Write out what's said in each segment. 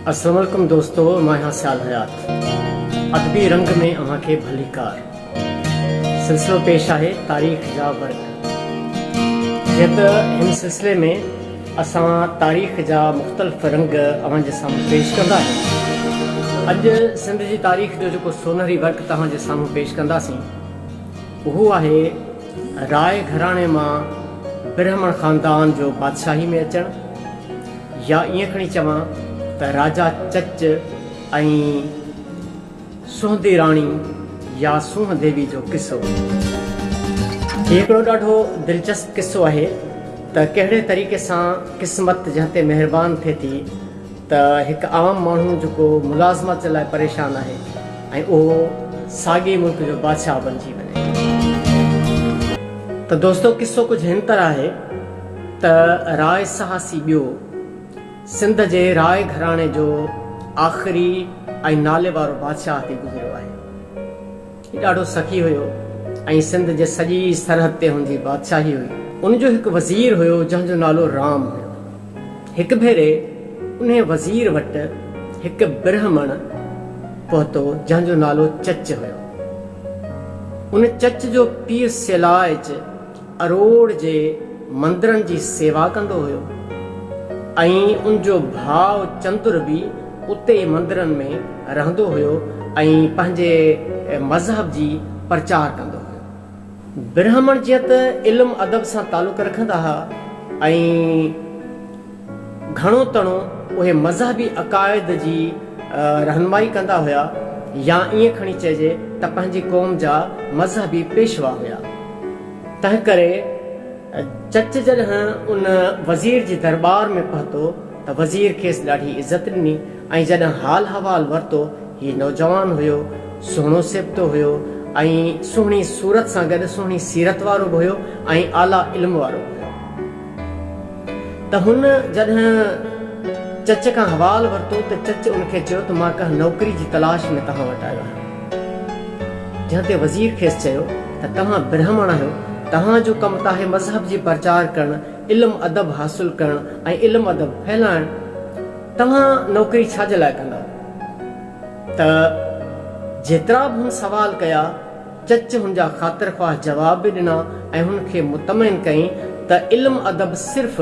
السلام عليڪم دوستو مان آهيان سيال حيات ادبي رنگ ۾ اوهان کي ڀليڪار سلسلو پيش آهي تاريخ جا ورق جيئن ته هن سلسلي ۾ اسان تاريخ جا مختلف رنگ اوهان جي سامهون پيش ڪندا آهيون. اڄ سنڌ جي تاريخ جو جيڪو سونهري ورق توهان جي سامهون پيش ڪنداسين اهو آهي راء گهراڻي مان برهمڻ خاندان جو بادشاهي ۾ اچڻ يا ائين کڻي چوان ته راجا چچ ۽ سونهندي راڻي يا سونهن ديوي جو قصو. هي هڪڙو ڏاڍو دلچسپ قصو آهي ته ڪهڙي طريقي سان قسمت جنهن تي مهربان ٿئي ٿي ته هڪ عام ماڻهو جيڪو ملازمت جي لاء پريشان آهي ۽ اهو ساڳئي ملڪ جو بادشاهه بنجي وڃي. ته دوستو قصو ڪجهه هن طرح آهي ته راء سهاسي ٻيو سنڌ جي راء گهراڻي جو آخري ۽ نالي وارو بادشاهه ٿي گذريو آهي. هي ڏاڍو سخي هيو ۽ سنڌ جي سڄي سرحد تي هن جي بادشاهي هئي. ان جو هڪ وزير هيو جنهن جو نالو رام هيو. هڪ ڀيري انهي وزير وٽ هڪ برهمڻ پهتو جنهن جو نالو چچ هيو. ان چچ جو پيء سيلائچ اروڙ جي مندرن جي سيوا ڪندو هيو ۽ ان جو ڀاء چندر به اتي ئي مندرن ۾ رهندو هيو ۽ پنهنجي مذهب جي پرچار ڪندو هيو. برهمڻ جيئن ته علم ادب سان تعلق رکندا ها ۽ گهڻو تڻو اهي مذهبي عقائد جي رهنمائي ڪندا هيا يا ائين کڻي چئجي ته پنهنجي قوم جا مذهبي پيشوا هيا. تنهنڪري چچ جڏهن ان وزير جي درٻار ۾ پهتو ته وزير کيس ڏاڍي عزت ڏني ۽ جڏهن حال حوال ورتو، هي نوجوان هيو، سهڻو سيبتو هيو ۽ سهڻي صورت سان گڏ سهڻي سيرت وارو به هيو ۽ اعليٰ علم وارو به هيو. ته هن جڏهن چچ کان حوال ورتو ته چچ ان کي چيو ته مان ڪنهن نوڪري جي تلاش ۾ توهان وٽ آيو آهيان. جنهن تي وزير کيس چيو ته توهان برهمڻ آهيو، توهان جو ڪم ته آهي مذهب جي پرچار ڪرڻ، علم ادب حاصل ڪرڻ ۽ علم ادب ڦهلائڻ، توهان نوڪري ڇا جي لاء ڪندا؟ ته جيترا به هن سوال ڪيا، چچ هن جا خاطر خواهه جواب به ڏنا ۽ هن کي مطمئن ڪيائين ته علم ادب صرف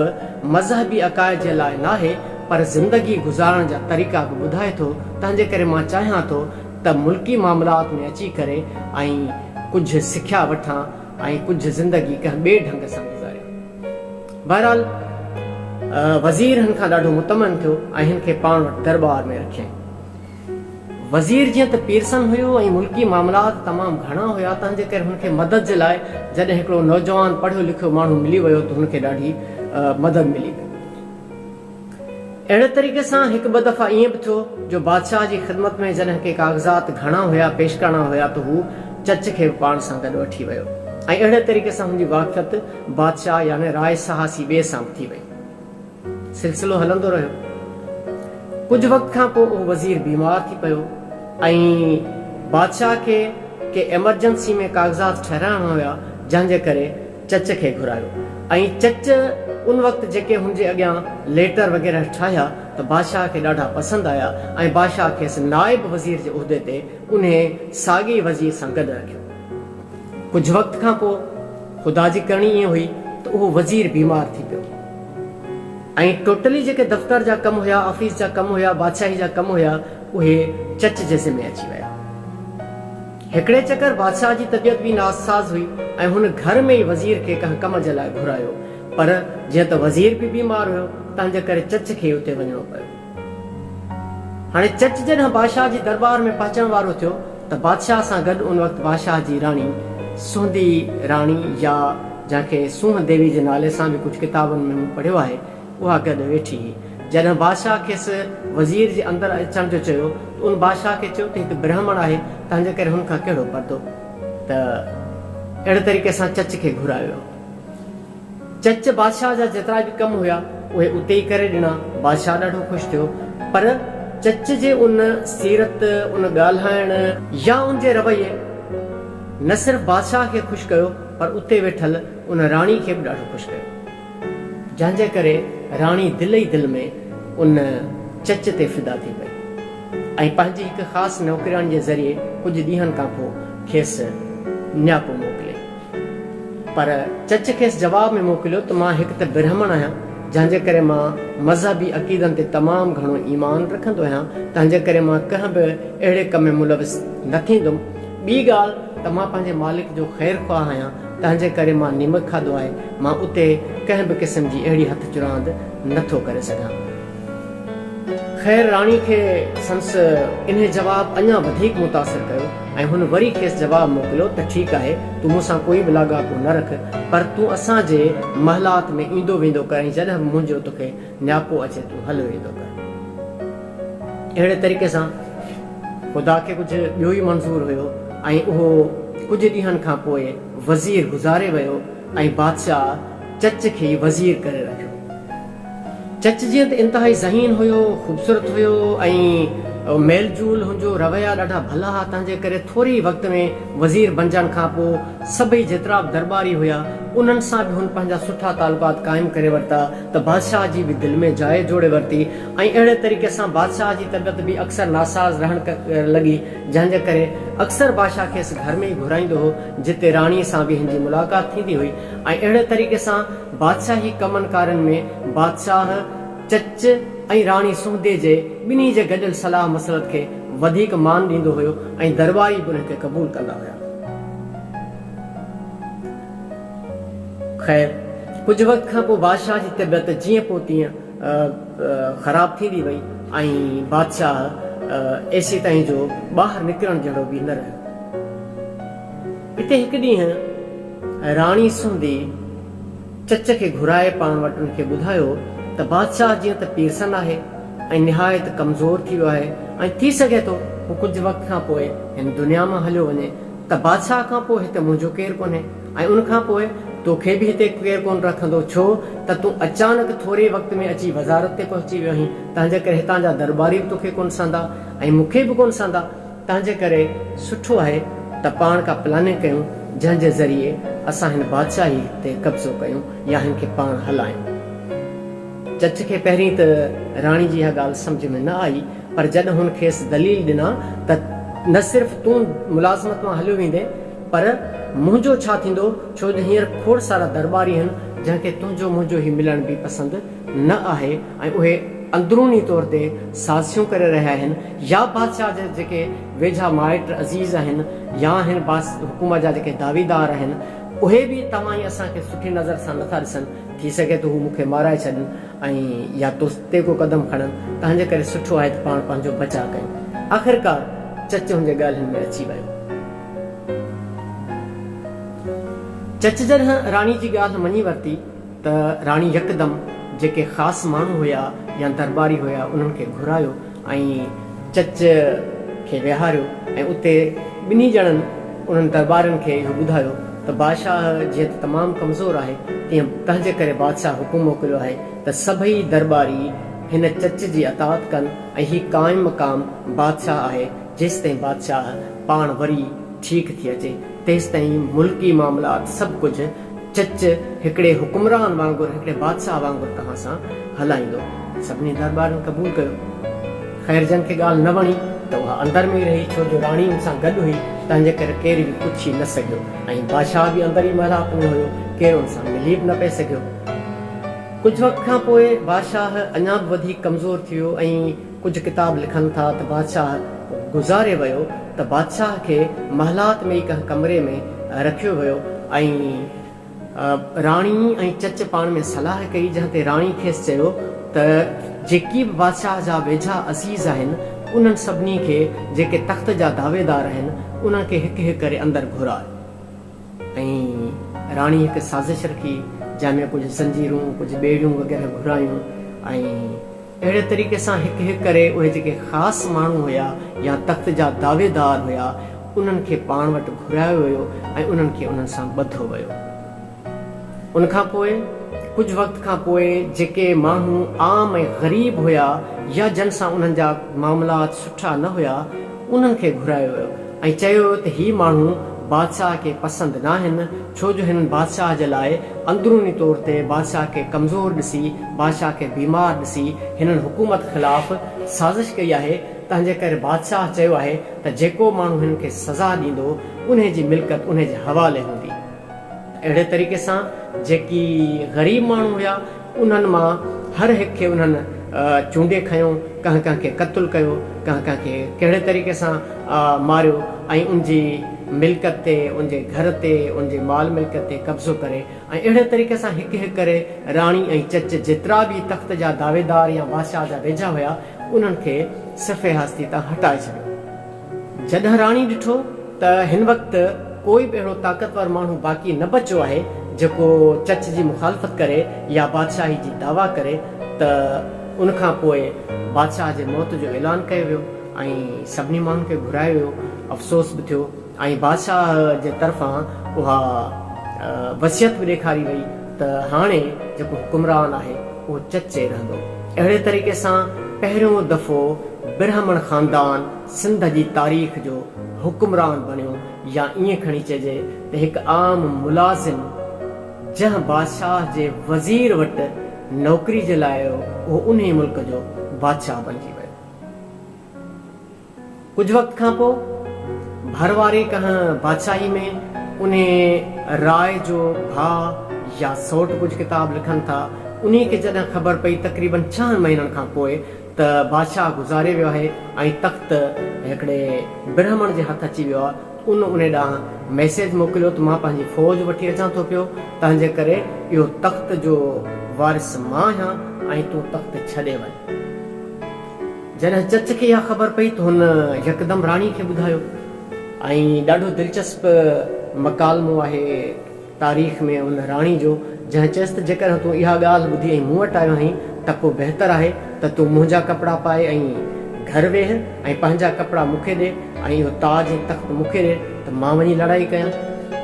مذهبي عقائد جي لاء ناهي پر زندگي گذارڻ جا طريقا به ٻڌائي ٿو، تنهنجي ڪري مان چاهيان ٿو ته ملڪي معاملات ۾ اچي ڪري ۽ ڪجهه سکيا وٺان ۽ ڪجهه زندگي ڪنهن ٻئي ڍنگ سان گذاريان. بهرحال وزير هن کان ڏاڍو مطمئن ٿيو ۽ هن کي پاڻ وٽ درٻار ۾ رکيائين. وزير جيئن ته پيرسن هيو ۽ ملڪي معاملات تمام گهڻا هيا تنهن جي ڪري هن کي مدد جي لاء جڏهن هڪڙو نوجوان پڙهيو لکيو ماڻهو ملي ويو ته هن کي ڏاڍي مدد ملي وئي. اهڙي طريقي سان هڪ ٻه دفعا ائين به ٿيو جو بادشاهه جي خدمت ۾ جڏهن ڪي ڪاغذات گهڻا هيا پيش ڪرڻا هيا ته هو چچ کي به پاڻ سان گڏ وٺي ويو ۽ اهڙي طريقي سان هن جي واقفيت بادشاهه يعني راء سهاسي ٻئي سان به ٿي وئي. سلسلو هلندو رهيو. ڪجهه وقت کان پوء اهو وزير بيمار ٿي پيو ۽ بادشاهه کي ڪي ايمرجنسي ۾ ڪاغذات ٺهرائڻا هيا جنهن جي ڪري چچ کي گهرايو ۽ چچ ان وقت جيڪي هن جي اڳيان ليٽر وغيره ٺاهيا ته بادشاهه کي ڏاڍا پسند آيا ۽ بادشاهه کيس نائب وزير جي عهدي تي انهي ساڳئي وزير سان گڏ رکيو. ڪجهه وقت کان پوء خدا جي ڪرڻي ائين هئي ته اهو وزير بيمار ٿي پيو ۽ ٽوٽلي جيڪي دفتر جا ڪم هيا، آفيس جا ڪم هيا، بادشاهي جا ڪم هيا اهي چچ جي ذمي اچي ويا. هڪڙي چڪر بادشاهه جي طبيعت به ناساز هئي ۽ هن گهر ۾ ئي وزير کي ڪنهن ڪم جي لاء گهرايو پر جيئن ته وزير به بيمار هيو تنهن جي ڪري چچ کي اتي وڃڻو پيو. هاڻي چچ جڏهن بادشاهه جي درٻار ۾ پهچڻ وارو ٿيو ته بادشاهه سان گڏ ان وقت بادشاهه جي راڻي سهندي راڻي يا جنهن کي سونهن ديوي جي نالي سان به ڪجهه ڪتابن ۾ مون پڙهيو آهي اها گڏ ويٺي هئي. جڏهن بادشاهه کيس وزير جي اندر اچڻ جو چيو ته ان بادشاهه کي چيو ته هڪ برهمڻ آهي تنهن جي ڪري هن کان ڪهڙو پردو ته اهڙي طريقي سان چچ کي گهرايو ويو. چچ بادشاهه جا جيترا به ڪم هيا اهي اتي ئي ڪري ڏنا. بادشاهه ڏاڍو خوش ٿيو پر چچ جي ان سيرت، ان ڳالهائڻ، يا ان جي رويي نه صرف بادشاهه کي خوش ڪيو پر اتي ويٺل ان راڻي کي به ڏاڍو خوش ڪيو. جنهن جي ڪري راڻي دل ئي دل ۾ ان چچ تي فدا ٿي پئي ۽ پنهنجي هڪ خاص نوڪرياڻي جي ذريعي ڪجهه ڏينهن کانپوء کيس نياپو موڪليائين. پر چچ کيس جواب ۾ موڪليو ته مان هڪ ته برهمڻ آهيان، جنهن جي ڪري مان مذهبي عقيدن تي تمام گهڻو ايمان رکندو آهيان، تنهن جي ڪري مان ڪنهن به اهڙي ڪم ۾ ملوث نه ٿيندم. ٻي ڳالهه ته مان پنهنجي مالڪ جو خير خواهه آهيان، تنهن جي ڪري مان نيمڪ کاڌو آهي، مان اتي ڪنهن به قسم جي اهڙي هٿ چراند نه ٿو ڪري سگهان. خير راڻي کي سندس انهي جواب اڃا وڌيڪ متاثر ڪيو ۽ هن وري کيس جواب موڪليو ته ٺيڪ آهي تون مون سان ڪوئي به لاڳاپو نه رک پر تون اسان جي محلات ۾ ايندو ويندو ڪر ۽ جڏهن به منهنجو توکي نياپو اچي تون هليو ايندو ڪر. اهڙي طريقي سان خدا کي ڪجهه ٻيو ئي منظور هيو ۽ اهو ڪجهه ڏينهن کان پوء وزير گذاري ويو ۽ بادشاهه چچ کي ئي وزير ڪري رکيو. چچ جيئن ته انتهائي ذهين هيو، خوبصورت هيو ۽ ميل جول هن جو رويا ڏاڍا ڀلا ها، تنهن جي ڪري ٿوري ئي وقت ۾ وزير بنجڻ کان پوء سڀئي جيترا به درٻاري هيا، انهن سان به هن پنهنجا سٺا تعلقات قائم ڪري ورتا ته بادشاهه جي به دل ۾ جاء جوڙي ورتي ۽ اهڙي طريقي سان بادشاهه جي طبيعت به اڪثر ناساز رهڻ لڳي، جنهن جي ڪري اڪثر بادشاهه کيس گهر ۾ ئي گهرائيندو هو، جتي راڻي سان به هن جي ملاقات ٿيندي هئي ۽ اهڙي طريقي سان بادشاهي ڪمن ڪارين ۾ بادشاهه چچ ۽ راڻي سهندي جي ٻنهي جي گڏيل صلاح مصلحت کي وڌيڪ مان ڏيندو هيو ۽ درٻاري به انهن کي قبول ڪندا هيا. خير ڪجهه وقت کان پوء بادشاهه جي طبيعت جيئن پوء تيئن خراب ٿيندي وئي ۽ بادشاهه ايسيتائين جو ٻاهر نڪرڻ جهڙو به نه رهيو. اتي هڪ ڏينهن راڻي سهندي چچ کي گهرائي پاڻ وٽ ان کي ٻڌايو ته بادشاهه جيئن ته پيرسن آهي ۽ نهايت ڪمزور ٿي ويو آهي ۽ ٿي سگهي ٿو هو ڪجهه وقت کان پوء هن دنيا مان هليو وڃي ته بادشاهه کان پوء هتي منهنجو ڪير ڪونهي ۽ ان کان پوء توکي به هتي ڪير ڪونه رکندو ڇو ته تون اچانڪ ٿوري وقت ۾ اچي وزارت تي پهچي ويو آهين تنهنجي ڪري هتان جا درٻاري به توکي ڪونه سهندا ۽ مون کي به ڪونه سهندا. تنهنجي ڪري سٺو آهي ته پاڻ ڪا پلاننگ ڪيون جنهن جي ذريعي اسان هن بادشاهي تي قبضو ڪيون يا هن کي پاڻ هلايون. چچ کي پهرين ته راڻي جي اها ڳالهه سمجهه ۾ نه آئي پر جڏهن هن کيس دليل ڏنا ته نه صرف تون ملازمت مان هليو ويندين پر منهنجو ڇا ٿيندو ڇو جو هينئر کوڙ سارا درٻاري هن جنهن کي تنهنجو منهنجو هي ملڻ به پسند نه آهي ۽ اهي اندروني طور تي سازشون ڪري رهيا آهن يا بادشاهه جا جيڪي ويجها مائٽ عزيز آهن يا هن حڪومت جا جيڪي دعويدار آهن اهي به توهان ۽ اسان کي سٺي نظر سان نٿا ڏسن، ٿي سگهي ٿو هو مون کي مارائي ڇڏن ۽ يا تو تي ڪو قدم کڻن، تنهن جي ڪري سٺو آهي ته پاڻ پنهنجو بچاء ڪيون. آخرڪار چچ هن جي ڳالهين ۾ اچي ويو. چچ جڏهن راڻي جي ڳالهه مڃي ورتي. ته راڻي يڪدم جيڪي خاص ماڻهو هيا يا درٻاري هيا انهن کي گهرايو ۽ چچ کي ويهاريو ۽ اتي ٻنهي ڄڻن انهن درٻارين کي اهو ٻڌايو ته بادشاهه جيئن ته تمام ڪمزور آهي تيئن تنهنجي ڪري بادشاهه حڪم موڪليو آهي ته سڀئي درٻاري هن چچ جي اطاعت ڪن ۽ هي قائم مقام بادشاهه آهي جيستائين بادشاهه پاڻ وري ٺيڪ ٿي اچي تيستائين ملڪي معاملات سڀ ڪجهه چچ هڪڙي حڪمران وانگر، هڪڙي بادشاهه وانگر توهان سان هلائيندو. سڀني درٻارين قبول ڪيو. خير جن کي ڳالهه نه وڻي ته اها اندر ۾ ئي رهي، ڇو جو راڻي ان سان گڏ هئي، تنهن جي ڪري ڪير به پڇي نه سگهيو ۽ بادشاهه به اندر ئي محلات ۾ هيو، ڪير ان سان ملي به نه پئي سگهيو. ڪجهه وقت کان پوء بادشاهه اڃا به وڌيڪ ڪمزور ٿي ويو ۽ ڪجهه ڪتاب لکن ٿا ته بادشاهه گذاري ويو ته بادشاهه کي محلات ۾ ئي ڪنهن ڪمري ۾ رکيو ويو ۽ راڻي ۽ چچ پاڻ ۾ صلاح ڪئي جنهن تي راڻي کيس چيو ته جيڪي به بادشاهه جا ويجها عزيز آهن انهن سڀني کي جيڪي تخت جا دعويدار آهن انهن کي هڪ هڪ ڪري اندر گهراء. ۽ راڻي هڪ سازش رکي جنهن ۾ ڪجهه زنجيرون ڪجهه ٻيڙيون وغيره گهرايون ۽ اهڙي طريقي سان هڪ هڪ ڪري اهي جيڪي خاص ماڻهو هيا يا تخت جا دعويدار هيا انهن کي پاڻ وٽ گهرايو ويو ۽ انهن کي انهن سان ٻڌو ويو. ان کان پوء ڪجهه وقت کان پوء جيڪي ماڻهو عام ۽ غريب هيا يا جن سان انهن جا معاملات سٺا نه هيا انهن کي گهرايو ويو ۽ چيو ويو ته هي ماڻهو بادشاهه کي پسند ناهن، ڇو جو هنن بادشاهه جي لاء اندروني طور تي بادشاهه کي ڪمزور ڏسي، بادشاهه کي بيمار ڏسي، هنن حڪومت خلاف سازش ڪئي آهي، تنهن جي ڪري بادشاهه چيو آهي ته جيڪو ماڻهو هنن کي سزا ڏيندو، انهي جي ملڪيت انهي جي حوالي هوندي. ته اهڙي طريقي سان جيڪي غريب ماڻهو هيا، انهن مان هر هڪ کي انهن چونڊي کنيو، ڪنهن ڪنهن کي قتل ڪيو، ڪنهن ڪنهن کي ڪهڙي طريقي سان ماريو ۽ ان جي ملڪيت تي، ان جي گهر تي، ان جي مال ملڪيت تي قبضو ڪري ۽ اهڙي طريقي سان هڪ هڪ ڪري راڻي ۽ چچ جيترا به تخت جا دعويدار يا بادشاهه جا ويجها هيا، انهن کي صفحه هستي تان هٽائي ڇڏيو. جڏهن راڻي ڏٺو ته هن وقت ڪوئي به اهڙو طاقتور ماڻهو باقي نه بچيو آهي جيڪو چچ جي مخالفت ڪري يا بادشاهي جي دعويٰ ڪري ته ان کان پوء بادشاهه جي موت جو اعلان ڪيو ويو ۽ سڀني ماڻهن کي گهرايو ويو. افسوس به ٿيو ۽ بادشاهه جي طرفان اها وصيت به ڏيکاري وئي ته هاڻي جيڪو حڪمران آهي اهو چچ ئي رهندو. اهڙي طريقي سان پهريون دفعو برهمڻ خاندان سنڌ جي تاريخ جو حڪمران بڻيو يا ائين کڻي چئجي ته هڪ عام ملازم جنهن بادشاهه جي وزير وٽ نوڪري جي لاء آيو اهو انهي ملڪ جو بادشاهه بڻجي ويو. ڪجهه وقت کان پوء ڀر واري ڪنهن بادشاهي ۾ انهي راء جو ڀاء يا سئوٽ ڪجهه ڪتاب لکن ٿا انهي کي جڏهن خبر پئي تقريبن ڇهن مهينن کان پوء ته بادشاهه گذاري ويو آهي ۽ تخت هڪڙي برهمڻ جي هٿ اچي ويو آهي. ان انهي ڏانهن ميسيج موڪليو ته مان پنهنجي فوج وٺي اچان ٿو پيو، تنهن جي ڪري اهو تخت جو وارث مان آهيان ۽ تون تخت ڇڏي وڃ. جڏهن چچ کي اها خبر پئي ته هن يڪدم راڻي کي ٻڌايو ۽ ڏاڍو دلچسپ مڪالمو آهي. تاريخ ۾ ان راڻي جو، جنهن چيس ته جيڪڏهن تون اها ڳالهه ٻڌي ۽ مون وٽ آيو آهين ته پوء بهتر آهي ته تون منهنجا ڪپڙا پائي ۽ گهر ويهه ۽ پنهنجا ڪپڙا مون کي ڏي ۽ اهو تاج ۽ تخت مون کي ڏي ته مان وڃي لڙائي ڪيان.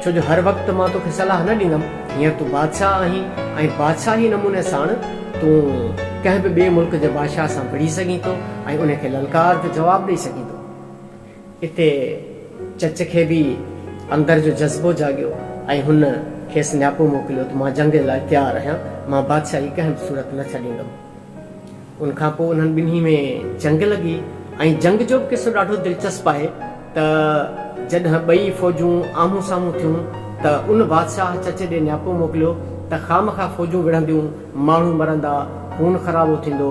ڇو جو هر وقت مان توکي صلاح نه ڏيندم. هينئر تون بادشاهه آهين ۽ بادشاهي نموني ساڻ تون ڪنهن به ٻئي ملڪ جي بادشاهه سان وڙهي سگهين ٿو ۽ ان کي للڪار جو جواب ڏئي سگهين ٿو. اتي چچ کي به اندر جو جذبو جاڳيو ۽ هن کيس نياپو موڪليو ته مان جنگ جي لاء تيار آهيان، مان بادشاهي ڪنهن به صورت نه ڇڏيندم. ان کان پوء انهن ٻنهي ۾ جنگ لڳي ۽ جنگ جو به قصو ڏاڍو دلچسپ آهي ته جڏهن ٻئي فوجون آمهون سامهون ٿيون ته ان بادشاهه چچ ڏي نياپو موڪليو ته خامخواه فوجون وڙهنديون، ماڻهو مرندا، خون خرابو ٿيندو،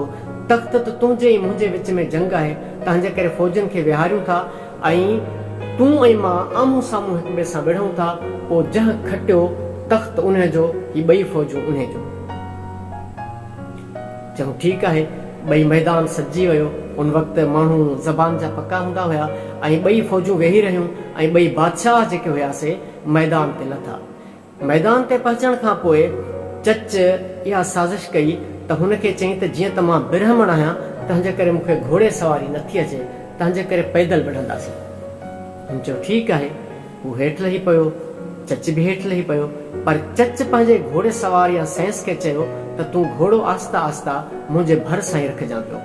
تخت ته تنهنجي ۽ منهنجي وچ ۾ جنگ آهي، تنهنجي ڪري فوجين کي ويهاريون ٿا ۽ تون ۽ مان آمهون سامهون هڪ ٻئي سان وڙهون ٿا، پوء جنهن کٽيو تخت انهي جو، هي ٻئي فوجون انهي جون. چيائون ٺيڪ آهي. ٻئي ميدان سجي ويو. ان وقت ماڻهو زبان جا پڪا هوندا هيا ۽ ٻئي فوجون ويهي رهيون ۽ ٻئي بادشاهه جيڪي هيا سي ميدان تي لٿا. ميدان تي پهچڻ کان پوء چچ اها سازش ڪئي ته هن کي چيائين ته جيئن ته مان برهمڻ آهيان تنهنجي ڪري مون کي گهوڙي سواري نٿي اچي تنهنجي ڪري پيدل وڙهنداسين. هن چيو ٺيڪ آهي. هو هيٺ لهي پيو. چچ به هيٺ لهي پيو. پر چچ پنهنجي گهوڙي سوار يا سئنس کي چيو ته تون گهوڙو آهسته آهسته منهنجي ڀر سان ئي رکجان پيو.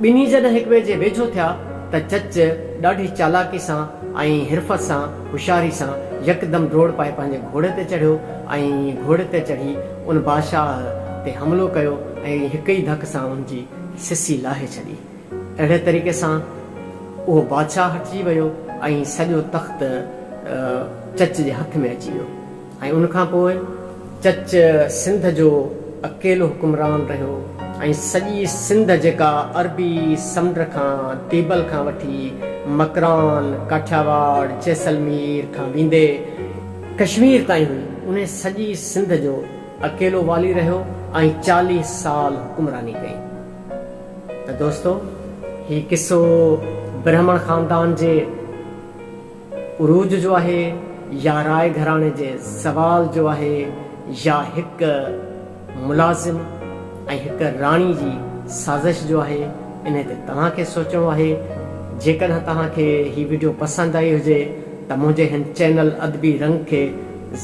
ٻنهي جڏهن هڪٻئي جي ويجهو ٿيا ته چچ ڏاڍي چالاڪي سان ۽ حرفت سان، هوشياري سان، يڪدم ڊوڙ پائي پنهنجي گهوڙي تي چڙهيو ۽ گهوڙي تي چڙهي ان بادشاهه تي حملو ڪيو ۽ هڪ ئي ڌڪ سان ان جي سسي لاهي ڇڏي. اهڙي طريقي سان اهو بادشاهه هٽجي ويو ۽ سڄو تخت چچ جي هٿ ۾ اچي ويو. ۽ ان کان پوء چچ سنڌ جو اڪيلو حڪمران رهيو ۽ سڄي سنڌ جيڪا عربي سمنڊ کان ديبل کان وٺي مڪران، ڪاٺياواڙ، جيسلمير کان ويندي ڪشمير تائين هئي، انهي سڄي سنڌ جو اڪيلو والي رهيو ۽ 40 سال حڪمراني ڪئي. ته دوستو هي قصو برهمڻ خاندان جي عروج جو آهي يا راء گهراڻي جي زوال جو آهي يا هڪ ملازم ۽ هڪ راڻي جي سازش جو آهي انهي تي توهان کي سوچڻو آهي جيڪڏهن توهان کي هي وڊيو پسند آئي هجي ته منهنجي هن چينل ادبي رنگ کي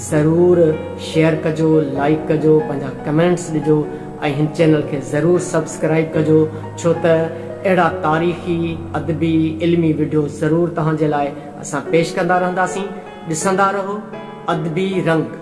ضرور شيئر ڪجو لائيڪ ڪجو پنهنجا ڪمينٽس ڏجو ۽ هن چينل کي ضرور سبسڪرائيب ڪجو ڇو ته اهڙا تاريخي ادبي علمي وڊيو ضرور توهان جي لاء اسان پيش ڪندا رهنداسين ڏسندا رهو ادبي رنگ.